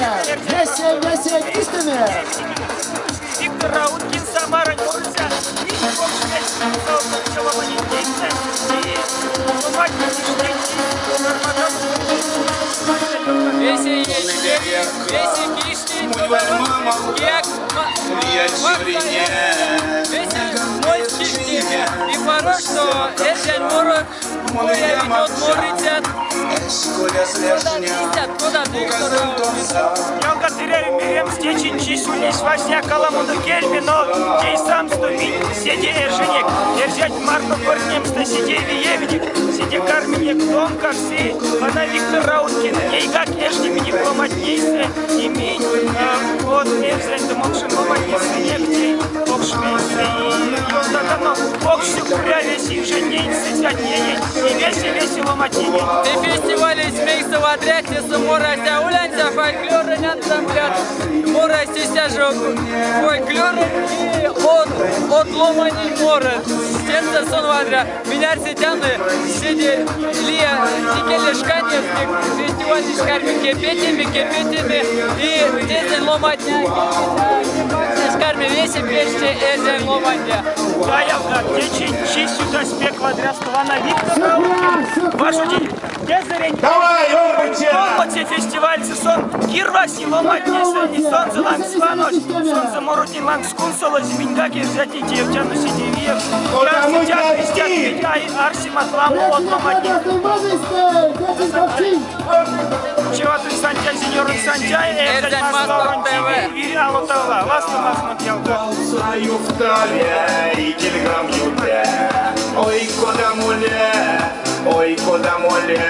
Весе, весе, киштеме! Виктор Рауткин, Самара, морыця, Весе весе киштить, кияк весе мольсть киштеме. И паро, что эрзянь морот появить од морыцят. Кода Виктор Рауткин. Ялгат, эряви меремс, течинь чись ульнесь васня аламодо кельме, но тей самсто минь седе эжинек, эрзят марто кортнемстэ седе виевинек, седе карминек домкакс и вана Виктор Рауткин, нейгак эжди минек ломантнесэ, и минь од эрзянь ды мокшонь ломантне сынек тей покш мельсэ и ёвтатано покш сюкпря весе инжетненень, сыцятненень и весе-весе ломантненень. Те фестивалесь мейсэ вадря, тесэ морасть аулянься фольклоронь ансамблят, морасть истя жо фольклоронь и од ломанень морот. Тесэ сон вадря. Минь арсетяно седе лия икеле шкане фестивалесь карми кепетеме, кепетеме и тесэнь ломантне карми весе пеште эрзянь ломанде. Да, ялгат, течинь чись ютась пек вадрясто вана Виктор Рауткин, важоди кезэрень Давай, омбоце! Омбоце фестивальсэ сон кирвазти ломантнесэ и сонзэ лангс ванозь, сонзэ моротнень лангс кунсолозь, миньгак эрзятне теевтяно седе виевекс. Арсетяно истят ведь арсемат ламо од ломантнень. Чеватонь Сантяй, Сеньоронь Сантяй, Эрзянь Эрзянь Масторонь Мастор ТВ. ТВ, Вирь ало Тавла. Вастомасонок, ялгат. Ой, кода моле, ой, кода моле.